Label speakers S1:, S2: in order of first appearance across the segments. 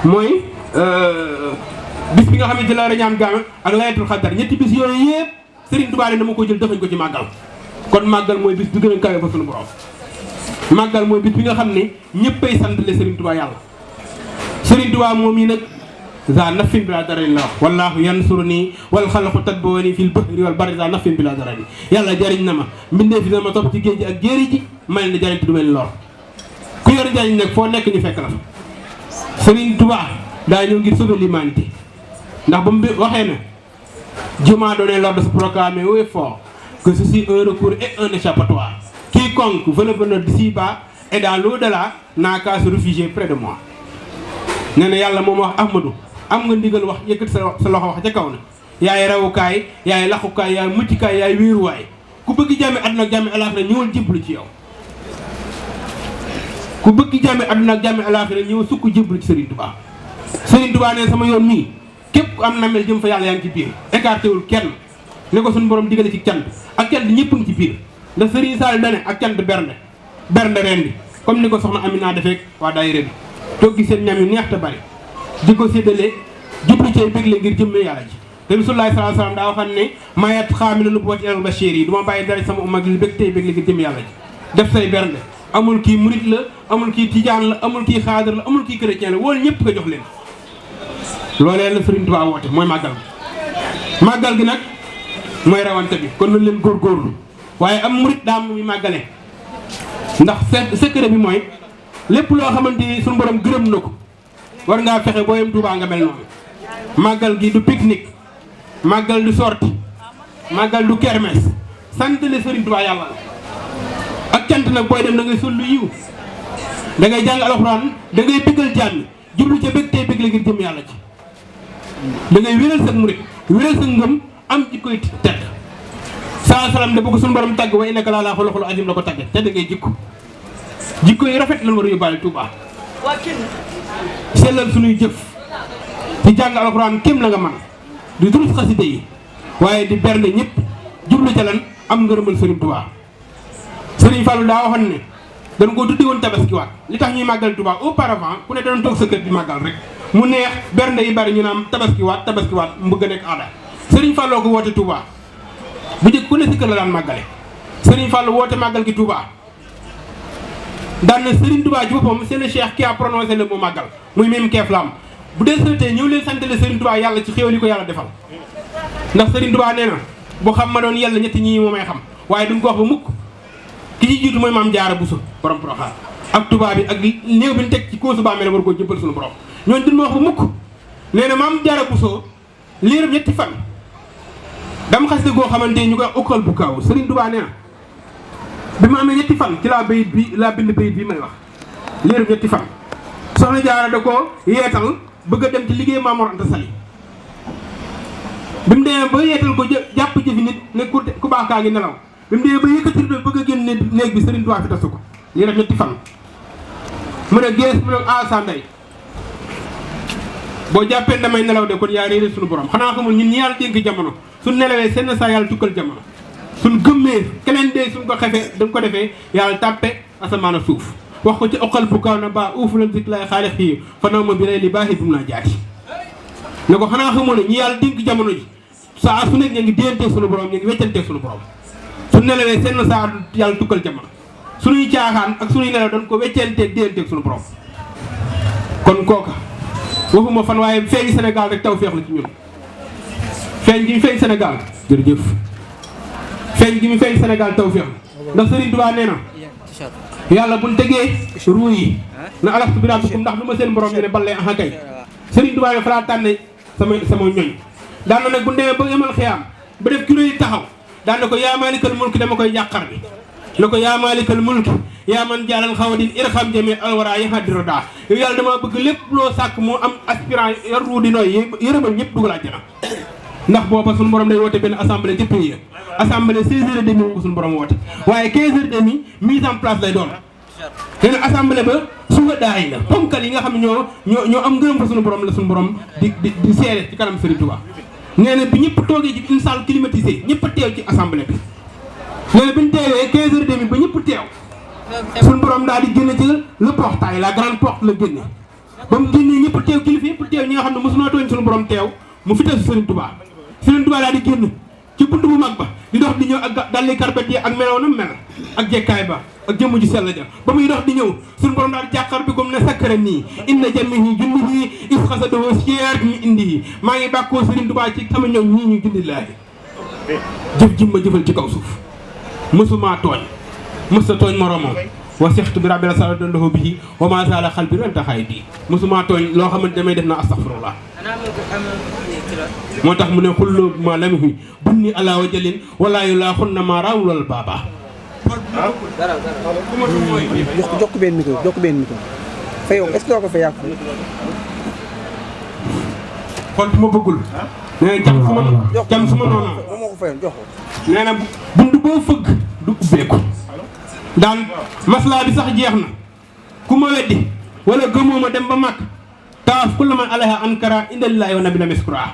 S1: mooy bis bi nga xamante la rañaan gaama ak laylatul xadar ñetti bis yooyu yëpp Serigne Touba dama ko jël defañ ko ci màggal kon màggal mooy bis bi gën a kawe fa sunu borom màggal mooy bis bi nga xam ne ñëppay sant le Serigne Touba yàlla Serigne Touba moom yi nag za nafin bila darani la wax wallahu yansuruni wal xalqu tadbawani fil bahri wal barri za nafin bila darani yàlla jariñ na ma mbindee fi na ma topp ci géej gi ak jéeri ji may ne jariñ te du mel lor ku yor jariñ nag foo nekk ñu fekk la fa Serigne Touba daa ñëw ngir sauver l'humanité ndax ba mu waxee ne Dieu m'a donné l'ordre de se proclamer haut et fort que ceci un recours et un échappatoire quiconque veut le bonheur d'ici-bas et dans l'au-delà n'a qu'à se réfugier près de moi nee na yàlla moom wax Ahmadou am nga ndigal wax yëkkati sa loxo wax ca kaw na yaay rawukaay yaay laxukaay yaay muccikaay yaay wéeruwaay ku bëgg jàmmi àdduna ak jàmmi alaaxira ñëwal jébbalu ci yow ku bëgg jàmmi àdduna ak jàmmi alaaxira ñëwal sukk jébbalu ci Serigne Touba Serigne Touba ne sama yoon mii képp ku am namel jëm fa yàlla yaa ngi ci biir écarté wul kenn ni ko suñu borom digale ci cant ak cant ñëpp ngi ci biir ndax Serigne Sall dane ak cant bernde rendi comme ni ko soxna Amina defeek waa daayira bi toggi seen ñam yu neex te bari di ko séddale jublu cay bégle ngir jëmmee yàlla ji te Rasulullah sallallahu alayhi wasallam daa waxam ne mayat xaamila nubuwwati ilal bashir yi du ma bàyyi dara sama umma gi bég tey bégle ngir jëmmee yàlla ji def say bernde amul kii murit la amul kii tijaan la amul kii xaadar la amul kii chrétien la woolu ñëpp ko jox leen loolee la Serigne Touba woote mooy màggal gi nag mooy rawante bi kon nañ leen góorgóorlu waaye am murit daa muy màggale ndax secret bi mooy lépp loo xamante ni suñu borom gërëm na ko war ngaa fexe boo yem Touba nga mel noonu màggal gi du pique-nique màggal du sortie màggal du kermesse sant le Serigne Touba yàlla la ak cant nag booy dem da ngay sol lu yiw da ngay jàng alxuraan da ngay bëggal jàmm jublu ca bëgg tey bëgg la ngir jëm yàlla ci da ngay wéral sa murit wéral sa ngëm am ci koy tedd saa salaam de bu ko suñu borom tàgg wa innaka la'alaa xuluqin aziim la ko tàgge te da ngay jikko yi rafet lan war a yóbbaale Touba sellal suñuy jëf di jàng alxuraan kéem la nga man di durus xasida yi waaye di bernde ñëpp jublu ca lan am ngërëmal Serigne Touba Serigne Fallou daa waxoon ne dañ koo tuddi woon tabaskiwaat li tax ñuy màggal Touba auparavant ku ne doon toog sa kër di màggal rek mu neex bernde yi bari ñu naan tabaskiwaat mu bëgg a nekk aada Serigne Fallou ko woote Touba bu njëkk ku ne si kër la daan màggale Serigne Fallou woote màggal gi Touba daan na Serigne Touba ci boppam c'est le cheikh qui a prononcé le mot màggal muy même keef la am bu dee sotee ñëw leen santale Serigne Touba yàlla ci xéwal yi ko yàlla defal ndax Serigne Touba nee na bu xam ma doon yàlla ñetti ñii moo may xam waaye duñ ko wax ba mukk ki ci jiitu mooy maam Jaara Buso borom Porokhane ak Touba bi ak néew bi ñu teg ci koosu bàmmeel war koo jëbbal suñu borom ñooñu duñ ma wax ba mukk nee na maam Jaara Buso liiram ñetti fan dama xas de goo xamante ñu koy ukkal bu kaaw Serigne Touba nee na bi ma amee ñetti fan ci laa bind bayit bi may wax liiram ñetti fan soxna Jaara da ko yeetal bëgg a dem ci liggéey Maam Mor Anta Sali bi mu demee ba yeetal ko jàpp jëfi nit ne ku baax kaa ngi nelaw bi mu demee ba yëkkati bëgg a génn néeg bi Serigne Touba fi tasu ko liiram ñetti fan mu ne gees mu ne sa ndey boo jàppee damay nelaw de kon yaa réeré suñu borom xanaa xamul ñun ñi yàlla dénk jamono suñ nelawee seen saa yàlla tukkal jamono suñ gëmmee keneen dee suñ ko xefee dañ ko defee yàlla tàppe asamaan a suuf wax ko ci oqal bu kaw na ba uufu lan zik lay xaalix yi fa naw ma bi lay li baaxi bu mu naa jaati ne ko xanaa xamul ne ñi yàlla dénk jamono ji saa su nekk ñu ngi déyanteeg suñu borom ñu ngi weccanteeg suñu borom suñ nelawee seen saa yàlla tukkal jamono suñuy caaxaan ak suñuy nelaw dañ ko weccanteeg déyanteeg suñu borom kon kooka waxuma fan waaye feeñi Sénégal rek taw feex la ci ñun feeñ gi mu feeñ Sénégal jërëjëf feeñ gi mu feeñ Sénégal taw feex ndax Serigne Touba nee na yàlla buñ tegee ruu yi na alastu bi rabbikum ndax du ma seen borom ñu ne ballee aha kay Serigne Touba ne fa laa tànne sama ñoñ daan na nag bu demee ba yemal xiyaam ba def kilo yi taxaw daan na ko yaa maalikal mulki dama koy jàqar bi na ko yaa maalikal mulki yaa man jaalal xawadin irxam jami alwara yaxadiro daa yow yàlla dama bëgg lépp loo sàkk moo am aspirant yor ruu di nooy yërëmal ñëpp dugal àjjana ndax booba suñu borom day woote benn assemblée ci pays assemblée 16h30 ko suñu borom woote waaye 15h30 mise en place lay doon te nag assemblée ba suga daay la ponkal yi nga xam ne ñoo am ngërëm fa suñu borom la suñu borom di seere ci kanam Serigne Touba nee na bi ñëpp toogee ci une salle climatisée ñëpp a teew ci assemblée bi nee na bi ñu teewee 15h30 ba ñëpp teew suñu borom daal di génne ci le portail la grande porte la génne ba mu génnee ñëpp teew kilifa yëpp teew ñi nga xam ne mosunoo tooñ suñu borom teew mu fi tasu Serigne Touba Serigne Touba daal di génn ci bunt bu mag ba di dox di ñëw ak dalli karbet yi ak meloonam mel ak jekkaay ba ak jëmm ju sell ja ba muy dox di ñëw suñu borom daal jàqar bi comme ne sakkara nii inna jamihi junnihi is xasadoo siyaar ñu indi maa ngi bàkkoo Serigne Touba ci sama ñoom ñii ñu gindi laay jëf jim ma jëfal ci kaw suuf mësuma tooñ mësta tooñ moromam wa sextu bi rabbil sala doon bihi wa ma sala xal bi ren taxaay bii mësuma tooñ loo xamante damay def na astaghfirullah moo tax mu ne xullu ma lamihi bunni ala wajalin wala yu laa xun na ma raam loolu baaba
S2: jox ko benn micro fa yow est-ce que doo ko fa yàq
S1: xool bu ma bëggul nee na jam suma noonu
S2: moo ko fayoon jox ko
S1: nee na bunt boo fëgg du ubbeeku daan maslaa bi sax jeex na ku ma weddi wala gëmoo ma dem ba mag tawaaf ku la man alayha ankara indalillahi wa nabi la miskura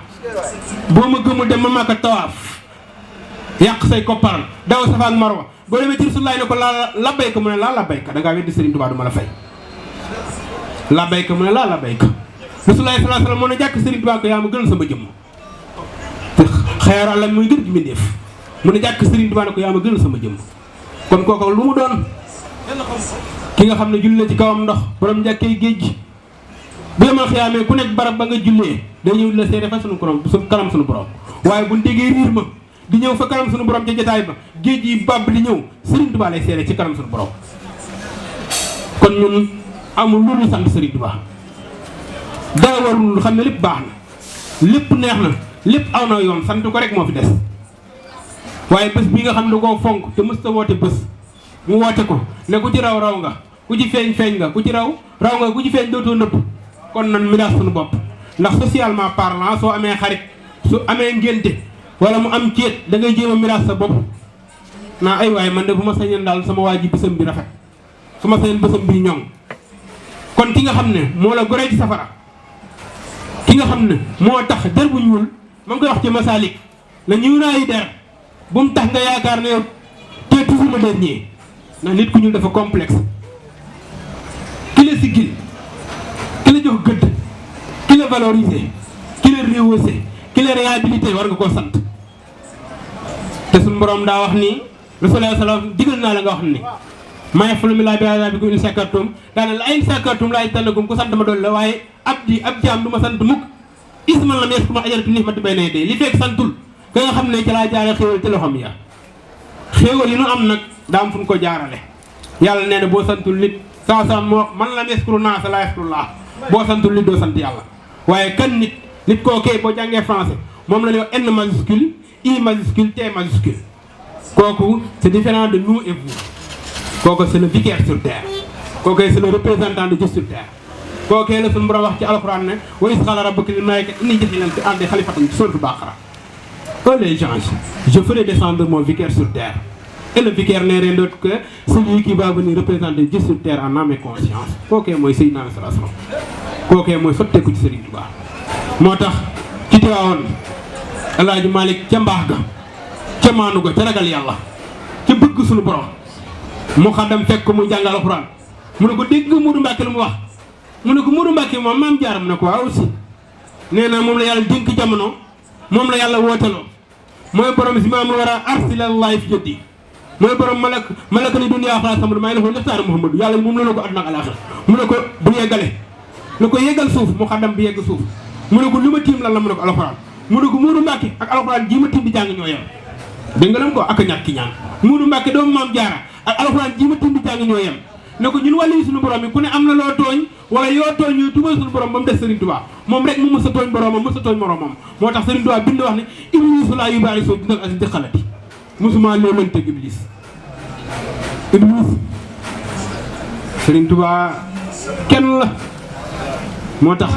S1: boo ma gëmul dem ba mag tawaaf yàq say koppar daw safa ak marwa boo demee ci Rasulullaah ne ko laa labbayka mu ne laa labbayka da ngaa weddi Serigne Touba du ma la fay labbayka mu ne laa labbayka Rasulullaah sallallaahu alayhi wa sallam moo ne jàkk Serigne Touba ko yaa ma gënal sama jëmm te xeeru Alla muy gën gi mbindéef mu ne jàkk Serigne Touba ne ko yaa ma gënal sama jëmm kon kooku lu mu doon ki nga xam ne julli na ci kawam ndox borom njàkkee géej gi bu yemal xiyaamee ku nekk barab ba nga jullee day ñëw di la seede fa sunu borom kanam sunu borom waaye bu déggee riir ma di ñëw fa kanam sunu borom ca jotaay ba géej yi bàbb di ñëw Serigne Touba lay seede ci kanam sunu borom kon ñun amul lu ñu sant Serigne Touba dara warul xam ne lépp baax na lépp neex na lépp aw na yoon sant ko rek moo fi des waaye bés bi nga xam ne koo fonk te mës ta woote bés mu woote ko ne ku ci raw raw nga ku ci feeñ feeñ nga ku ci raw nga ku ci feeñ dootoo nëpp kon nan miraas suñu bopp ndax socialement parlant soo amee xarit su amee ngénte wala mu am ceet da ngay jéem a miraas sa bopp naa ay waaye man de bu ma sañoon daal sama waa ji bésam bi rafet su ma sañoon bésam bi ñoŋ kon ki nga xam ne moo la goree ci safara ki nga xam ne moo tax der bu ñuul ma ngi koy wax ci Masalik la ñuul naa yi der bu mu tax nga yaakaar ne yow te toujours le dernier ndax nit ku ñuul dafa complexe ki la siggil ki la jox gëdd ki la valoriser ki la rehausser ki la réhabilité war nga koo sant te suñu borom daa wax ni Rasulullah salaam digal naa la nga wax ni maa yaf'alu llaahu bi azaabikum in shakartum daana la in shakartum laa aziidannakum ku sant ma doon la waaye ab jaam du ma sant mukk isman lam yashkur ajaratu nihmati bayna yaday li fekk santul ka nga xam ne ci laa jaare xéewal ci loxoom ya xéewal yi nu am nag daa am fu ñu ko jaarale yàlla nee na boo santul nit saa moo man lam yaskuru naasa laa yaskurullah boo santul nit doo sant yàlla waaye kan nit kookee boo jàngee français moom la ñuy wax N majuscule I majuscule T majuscule kooku c'est différent de nous et vous kooku c'est le vicaire sur terre kooku c'est le représentant de Dieu sur terre kooku la suñu borom wax ci alxuraan ne wa iz qaala rabbuka lil malaa'ikati inni jaa'ilan fil ardi xalifatan ci sourate Baqara oh les gens je ferai descendre mon vicaire sur terre et le vicaire n'est rien d'autre que celui qui va venir représenter Dieu sur terre en âme et conscience kooku mooy Seydina sallallahu alayhi wa sallam kooku mooy sotteeku ci Serigne Touba moo tax ci Tiwaawoon El Hadj Malick ca mbaax ga ca maanu ga ca ragal yàlla ca bëgg suñu borom mu xaddam fekk mu jàngal alxuraan mu ne ko dégg nga Modou Mbacke lu mu wax mu ne ko Modou Mbacke moom maam Jaara mu ne ko waaw aussi nee na moom la yàlla dénk jamono moom la yàlla wooteloo mooy borom si maam war a arsilallaahi fi jëddi mooy borom malaka ni dunya xalaat sama may la ko leftaar Muhammadu yàlla moom la ko àdduna ak alaaxira mu ne ko bu yeggale ne ko yeggal suuf mu xaddam bi yegg suuf mu ne ko lu ma tiim lan la mu ne ko alxuraan mu ne ko Modou Mbacke ak alxuraan ji ma tiim di jàng ñoo yem dégg nga lam ko ak a ñàkk ki ñaan Modou Mbacke doomu maam Jaara ak alxuraan ji ma tiim di jàng ñoo yem ne ko ñun wàllu yi suñu borom yi ku ne am na loo tooñ wala yoo tooñ ñuy tubal suñu borom ba mu des Serigne Touba moom rek mu mës a tooñ boromam mës a tooñ moromam moo tax Serigne Touba bind wax ne Ibliisu laa yubaali soo dindal asi diqalati musuma léemante Iblis Serigne Touba kenn la moo tax